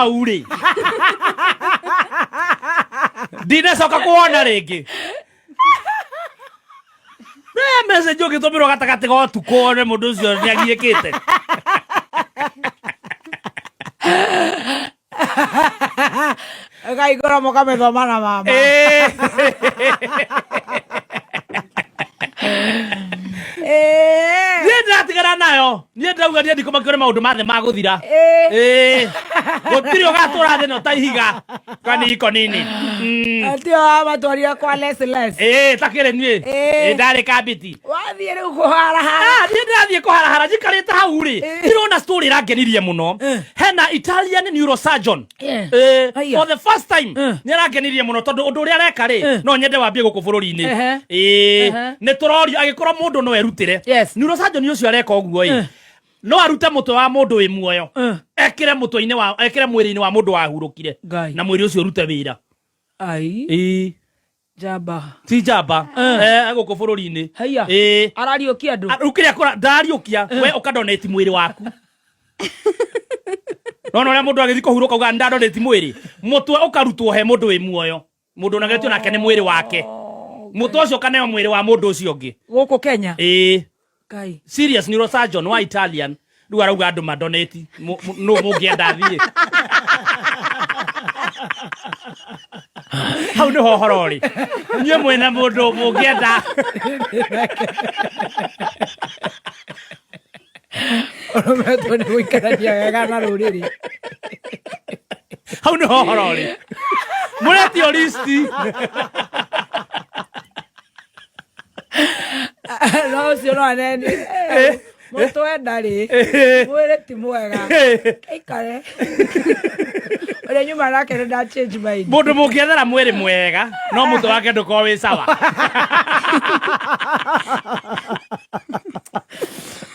Kamau rĩ, ndinacoka kuona rĩngĩ. Nĩ message ũngĩtũmĩrwo gatagatĩ ga ũtukũ one mũndũ ũcio nĩ agiĩkĩte. Ĩkaingũra mũkamĩthoma na mama. Niĩ ndĩratigana nayo, niĩ ndĩrauga niĩ ndikũmakio nĩ maũndũ mathe ma gũthira. Ĩĩ. Gũtirĩ ũgatũra thĩ ĩno ta ihiga kaniko nini. Tio wamatwarire kwa less less. Ĩĩ takĩrĩ niĩ. Ĩĩ ndarĩ kambiti. Wathiĩ rĩu kũharahara. Ah, niĩ ndĩrathiĩ kũharahara njikarĩte hau rĩ, ndĩrona story ĩrangenirie mũno. Hena Italian neurosurgeon. Haiya. For the first time nĩ arangenirie mũno tondũ ũndũ ũrĩa areka rĩ, no nyende wambie gũkũ bũrũri-inĩ. Nĩ tũrorio agĩkorwo mũndũ no erutĩre. Neurosurgeon ũcio areka ũguo ĩ, no arute mũtwe wa mũndũ wĩ muoyo, ekĩre mũtwe-inĩ wa, ekĩre mwĩrĩ-inĩ wa mũndũ wahurũkire, Ngai. na mwĩrĩ ũcio ũrute wĩra. Ai. Njamba. Ti njamba. Gũkũ bũrũri-inĩ. Haiya. Arariũkia andũ. Rĩu kĩrĩa kũra ndariũkia, we ũkadonate mwĩrĩ waku. Nona ũrĩa mũndũ agĩthiĩ kũhurũka uga ndadonate mwĩrĩ, mũtwe ũkarutwo he mũndũ wĩ muoyo, mũndũ ũnagetio nake nĩ mwĩrĩ wake, mũtwe ũcio ũkaneo mwĩrĩ wa mũndũ ũcio ũngĩ. Gũkũ Kenya. Ĩĩ. Ngai. Serious neurosurgeon wa Italian rĩu arauga andũ madonate, nũ mũngĩenda athiĩ hau nĩho ũhoro ũrĩ. Inyuĩ mwĩna mũndũ mũngĩenda? Ũrometwo nĩ gũikarania wega na rũrĩrĩ. Hau nĩho ũhoro ũrĩ, mũretio listi. No ũcio no aneni mũtwe ndarĩ, mwĩrĩ ti mwega, ikare ũrĩa nyuma nake nĩ nda change mind. Mũndũ mũngĩethera mwĩrĩ mwega no mũtwe wake ndũkorwo wĩ sawa.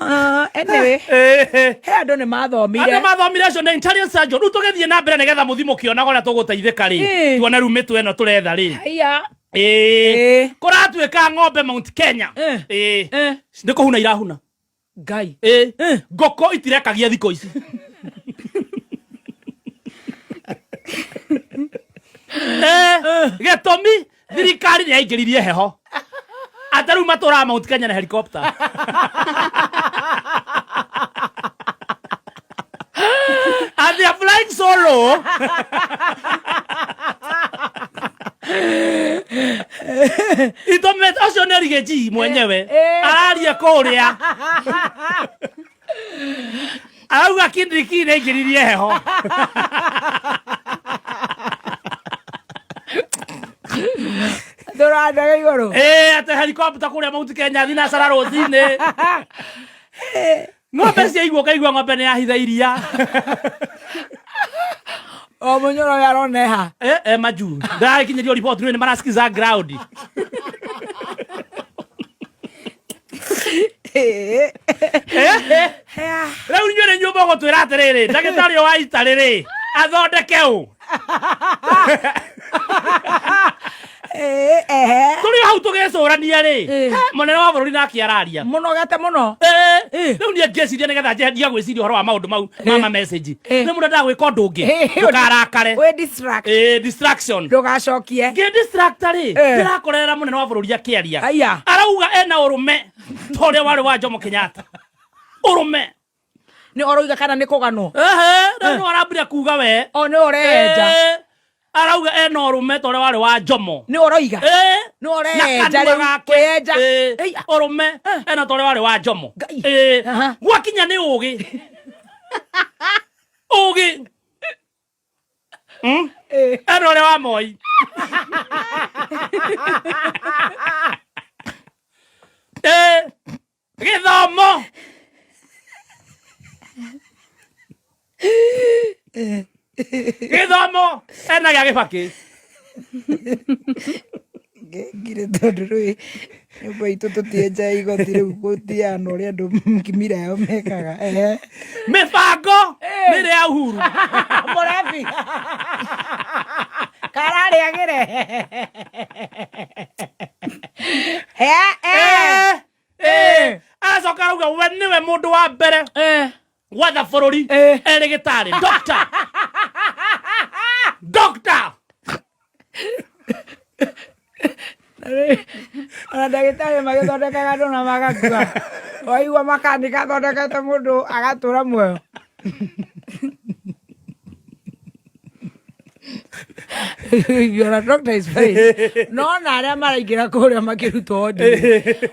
Ah, anyway, he andũ nĩ mathomire. Andũ mathomire acio nĩ Italian surgeon. Rĩu tũgĩthiĩ na mbere nĩgetha mũthiĩ mũkĩonaga ũrĩa tũgũteithĩka rĩ, tuone rĩu mĩtwe ĩno tũretha rĩ. Haiya. Ĩĩ. Kũratuĩka ng'ombe Mount Kenya. Ĩĩ. Nĩ kũhuna irahuna. Ngai. Ĩĩ. Ngũkũ itirekagia thikũ ici. Gĩtũmi thirikari nĩ yaingĩririe heho. Ata rĩu matũraga Mount Kenya na helicopter. And they are flying so low. Itome ũcio nĩ Riggy mwenyewe araria kũrĩa arauga kindiki nĩ aingĩririe heho. Ndũrandege igũrũ. Ĩĩ, atĩ helicopter kũrĩa Mount Kenya thinacara rũcinĩ, ng'ombe ciaigua, ũkaigua ng'ombe nĩ yahitha iria. O mũnyoro ũyũ aroneha. Eh, majuu ndarakinyĩrio report rĩu nĩ marasikiza ground. Rĩu inyuĩ nĩ nyũmba ũgũtwĩra atĩrĩrĩ, ndagĩtarĩ wa itarĩ rĩ athondeke ũ? Tũrĩ o hau tũgĩcũrania rĩ, mũnene wa bũrũri nake araria. Mũnogete mũno. Rĩu niĩ ngĩciria nĩgetha njiga gwĩciria ũhoro wa maũndũ mau mama message, nĩ mũndũ endaga gwĩka ũndũ ũngĩ ndũkarakare. Wĩ distract. Distraction. Ndũgacokie. Ngĩ distract rĩ, ndĩrakorerera mũnene wa bũrũri akĩaria. Aya. Arauga ena ũrũme ta ũrĩa warĩ wa Jomo Kenyatta, ũrũme. Nĩ oroiga kana nĩ kũganwo? Ehe, rĩu nĩ arambire kuga we. O nĩ ũreja. Arauga ena ũrũme ta ũrĩa warĩ wa Jomo. Nĩ ũroiga. Nĩ na ũreja kanua rĩu gake. kwĩenja. Ũrũme ena ta ũrĩa warĩ wa Jomo. Ngai. Gwakinya nĩ ũgĩ ũgĩ. Ena ũrĩa wa Moi. Gĩthomo gĩthomo ena gĩa Gĩbakĩ. Ngire tondũ rĩu nyũmba itũ tũtienjaga igoti rĩu gũthiaga na ũrĩa andũ mira yao mekaga. Mĩbango nĩ ĩrĩa ya Uhuru. Mũrebi kararĩagĩre. Aracoka arauga we nĩwe mũndũ wa mbere gwatha bũrũri erĩ gĩtarĩ doctor. Mandagĩtarĩ magĩthondekaga andũ na magakua. Waigua makanika athondekete mũndũ agatũra muoyo. Your doctor is fine. No na arĩa maraingĩra kũrĩa makĩrutwo ndĩ.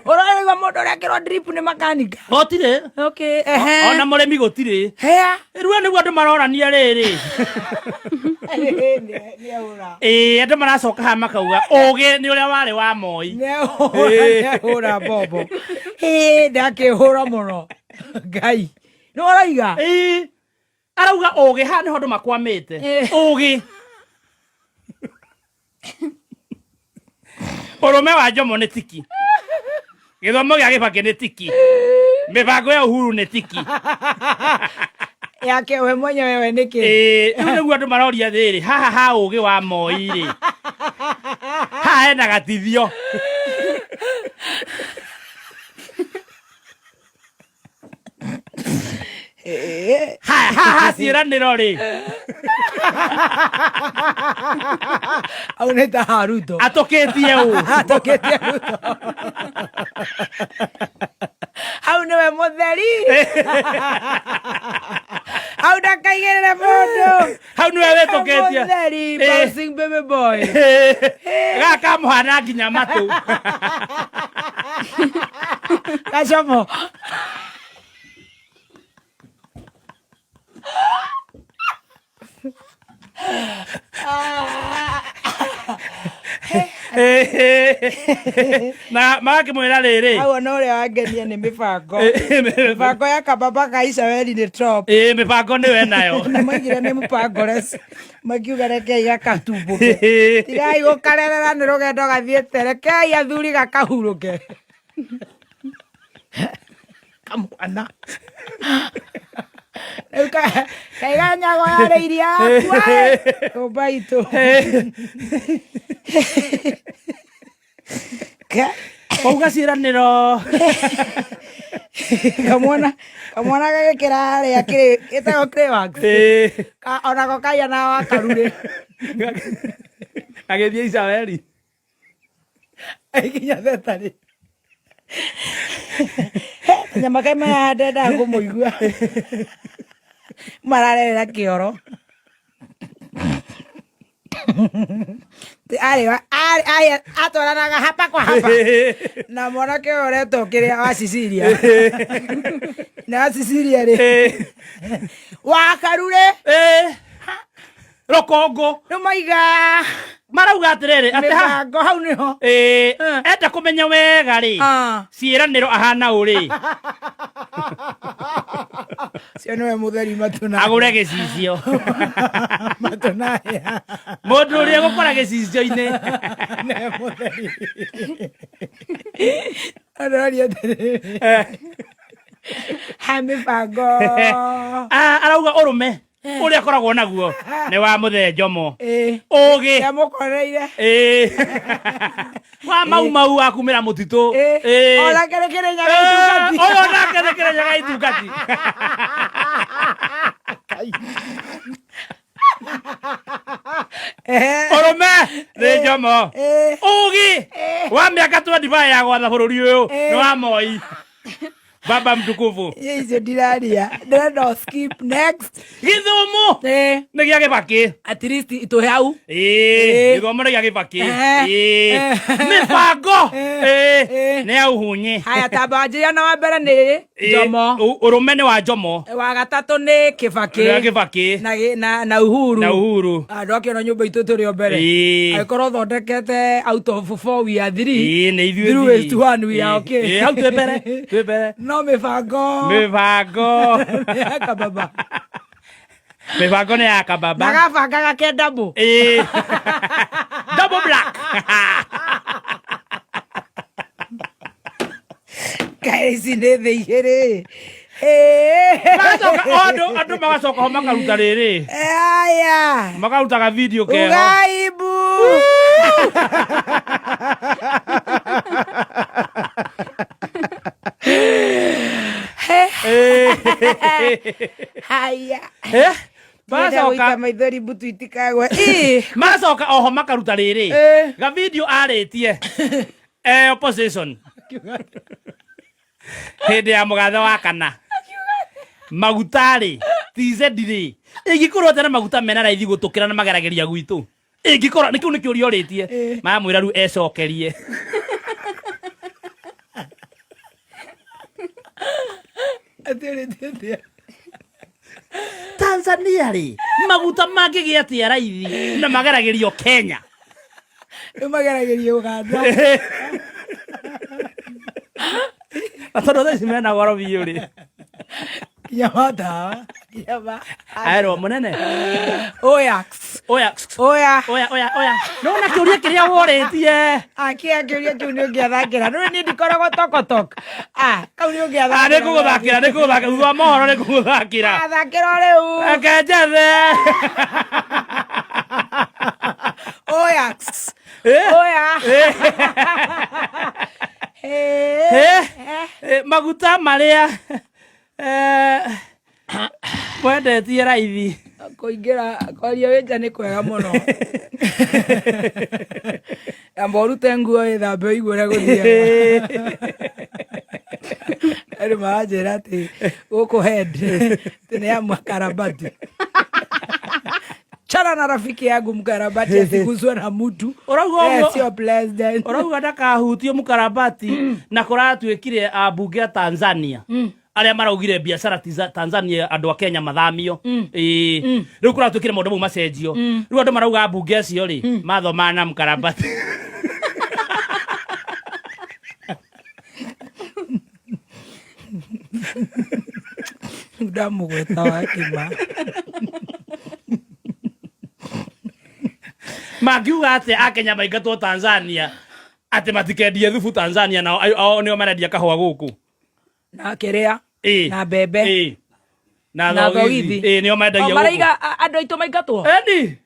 Ũraigua mũndũ ũrekĩrwo drip nĩ makanika. Gũtirĩ. Okay, ehe. Ona mũrĩmi gũtirĩ. Hea. Rĩu nĩguo andũ marorania rĩrĩ. Nĩahũra. Ĩĩ, andũ maracoka haha makauga ũgĩ nĩ ũrĩa warĩ wa Moi. Nĩahũra mbombo. Ĩĩ, ndakĩhũra mũno. Ngai. Nĩ ũraiga? Ĩĩ. Arauga ũgĩ haha nĩho andũ makwamĩte. Ũgĩ. Ũrũme wa Jomo nĩ tiki. Gĩthomo gĩa Gĩbakĩ nĩ tiki. Mĩbango ya Uhuru nĩ tiki. Yake we mwenyewe we nĩkĩ? Ĩĩ, rĩu nĩguo andũ maroria rĩrĩ, haha ha ũgĩ wa Moi rĩ, haha hena gatithio. Haha ciĩranĩro rĩ, Au nĩ ta ha Ruto. Atũkĩtie ũ? Atũkĩtie Ruto. Hau nĩwe mũtheri. Hau ndakaigĩrĩre mũndũ. Hau nĩwe wĩtũkĩtie. Mũtheri, bouncing baby boy. Gaka kamũhana nginya matũ. Gacomo. Na magakĩmwĩra rĩrĩ, Hau ona ũrĩa wangenia nĩ mĩbango. Mĩbango ya kababa ka Isabeli nĩ top. Ĩĩ, mĩbango nĩyo enayo. Na maigire nĩ mũbangores. Makiuga rekei gakatumbũke. Tigai gũkarerera nĩ rũgendo gathiĩte. Rekei athuri gakahurũke. Kamwana. Rĩu kaiga nyago yarĩ iria yakua. Nyũmba itũ. Wauga ciĩranĩro. Kamwana kamwana gagĩkĩra harĩa gĩtagwo Claywax. Onako kaiana wa karurĩ. Agĩthiĩ Isabeli. Aikinya thetarĩ. Nyama kai maya ndendaga kũmũigua. Mararerera kĩoro. Arĩ arĩ atwaranaga hapa kwa hapa. Na mwanake ũyũ ũretwo kĩrĩa wa Cecilia. Na wa Cecilia rĩ. Wa Karure. Rũkũngũ. Rĩu maiga. Marauga atĩrĩrĩ, atĩ ha Mĩbango hau nĩho. Ĩĩ, enda kũmenya wega rĩ, ciĩranĩro ahana ũ rĩ? Cio nĩwe mũtheri matũ na. Agũre gĩcicio. Matũ na hĩa. Mũndũ ũrĩa ũgũkora gĩcicio-inĩ. Nĩwe mũtheri. Aroria atĩrĩrĩ. Ha mĩbango. Arauga ũrũme ũrĩa akoragwo naguo nĩ wa mũthee Njomo. Ũgĩ. Nĩamũkoreire. Wa mau mau wa kumĩra mũtitũ. Onake nĩ Kĩrĩnyaga itungati. Ũyũ onake nĩ Kĩrĩnyaga itungati. Ũrũme nĩ Njomo. Ũgĩ wa mĩaka 25 ya gwatha bũrũri ũyũ nĩ wa Moi. Baba mtukufu. Icio ndiraria. Ndĩrenda o skip next. Gĩthomo nĩ gĩa Gĩbakĩ. At least itũhe hau. Ĩĩ, gĩthomo nĩ gĩa Gĩbakĩ. Ĩĩ. Mĩbango. Ĩĩ. Nĩ ya Uhunye. Haya, tamba wanjĩria na wa mbere nĩ Njomo. Ũrũme nĩ wa Njomo. Wa gatatũ nĩ Kĩbakĩ. Nĩ wa Kĩbakĩ. Na Uhuru. Na Uhuru. Andũ akĩona nyũmba itũ tũrĩ o mbere. Angĩkorwo thondekete out of 4 we are 3. Ĩĩ, nĩ ithuĩ 3 three. is to 1 we are okay. Ĩĩ, hau twĩ mbere, twĩ mbere. No mĩbango. Mĩbango. Nĩ ya kababa. Mĩbango nĩ ya kababa. Na gabangaga ke double. Ĩĩ. Double black. Kaĩ ici nĩ thĩ igĩrĩ. Magacoka andũ andũ magacoka ho makaruta rĩrĩ. Aya. Makaruta ga video keho. Ugaibu. Haya. Magacoka gũita maithori mbutu itikagwe. Ĩ. Magacoka oho makaruta rĩrĩ. Ga video arĩtie. Opposition hĩndĩ ya mũgathe wa kana maguta rĩ TZ rĩ ĩngĩkorwo atĩa na maguta mena raithi gũtũkĩra na mageragĩria gwitũ ĩngĩkorwo nĩ kĩu nĩ kĩũria ũrĩtie mamwĩra rĩu ecokerie. Atĩ atĩa? Tanzania rĩ maguta mangĩgĩa atĩa raithi na mageragĩrio Kenya? Rĩu mageragĩria Uganda. Na tondũ thaa ici mena goro biũ rĩ. Nginya matawa, nginya ma Aerwo mũnene. Oya. Oya. Oya. Oya oya oya. Nona kĩũria kĩrĩa worĩtie. Akia kĩũria kĩu nĩ ũngĩathakĩra. Nĩ niĩ ndikoragwo tokotok. Ah, kau nĩ ũngĩathakĩra. Ah, nĩ ngũgũthakĩra, nĩ ngũgũthakĩra. Thutha wa mohoro nĩ ngũgũthakĩra. Athakĩra o rĩu. Reke njethe. Oya. Oya. Maguta marĩa mwendetie raithi. Kũingĩra kwaria wĩ nja nĩ kwega mũno. Amba ũrute nguo wĩthambe ũigue ũrĩa gũthiaga. Andũ maranjĩra atĩ gũkũ head atĩ nĩ ya makarabati. Chana na rafiki yangu mkarabati asiguswe na mtu. Ũrauga Yeye ũguo- sio president. Ũrauga ndakahutio mũkarabati na kũratuĩkire ambunge a Tanzania arĩa maraugire biacara ti za Tanzania andũ a Kenya mathamio. Ĩĩ, rĩu kũratuĩkire maũndũ mau macenjio. Rĩu andũ marauga ambunge acio rĩ mathomaga na mũkarabati. Ndamũgweta wa kĩma. Mangiuga atĩa akenya maingatwo Tanzania atĩ matikendie thubu Tanzania nao ao nĩo marendia kahũa gũkũ? Na kĩrĩa? Ĩĩ. Na mbembe. Ĩĩ. Na Na thogithi. thogithi. Ĩĩ, nĩo mendagia O gũkũ. maraiga andũ aitũ maingatwo. Eni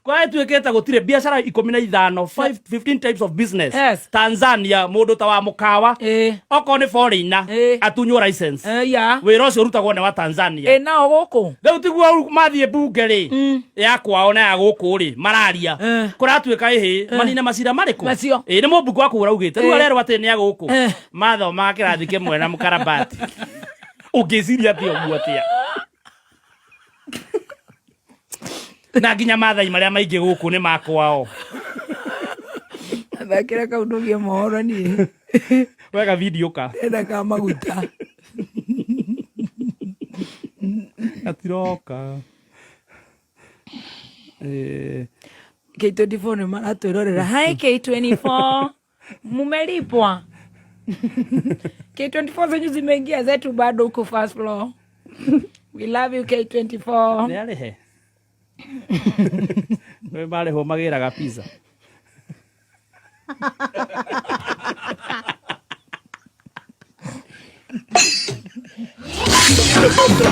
kwa ĩtuĩkĩte gũtirĩ biacara 15, 15 types of business. Yes. Tanzania mũndũ ta wa mũkawa Ĩĩ. okorwo nĩ foreigner Ĩĩ. atunywo license. Ya. Wĩra ũcio ũrutagwo nĩ wa Tanzania. Ĩ nao gũkũ. Rĩu tiguo mathiĩ mbunge rĩ ya kwao na ya gũkũ rĩ mararia kũratuĩka ĩhĩ manine macira marĩkũ? Macio. Ĩĩ, nĩ mũmbunge wa kũu ũraugĩte rĩu arerwo atĩ nĩ a gũkũ mathomaga kĩrathi kĩmwe na mũkarabati. Ũngĩciria atĩa ũguo atĩa? Na nginya mathai marĩa maingĩ gũkũ nĩ makwao. Thakĩra kau ndũgie mohoro niĩ. Wega video ka. Ndĩrenda ka maguta. Gatiroka. K24 nĩ maratwĩrorera. Hi K24. Mumelipwa. K24 zenyu zimeingia, zetu bado huko first floor. We love you K24. Nĩ arĩhe. Nĩ marĩhwo magĩraga pizza.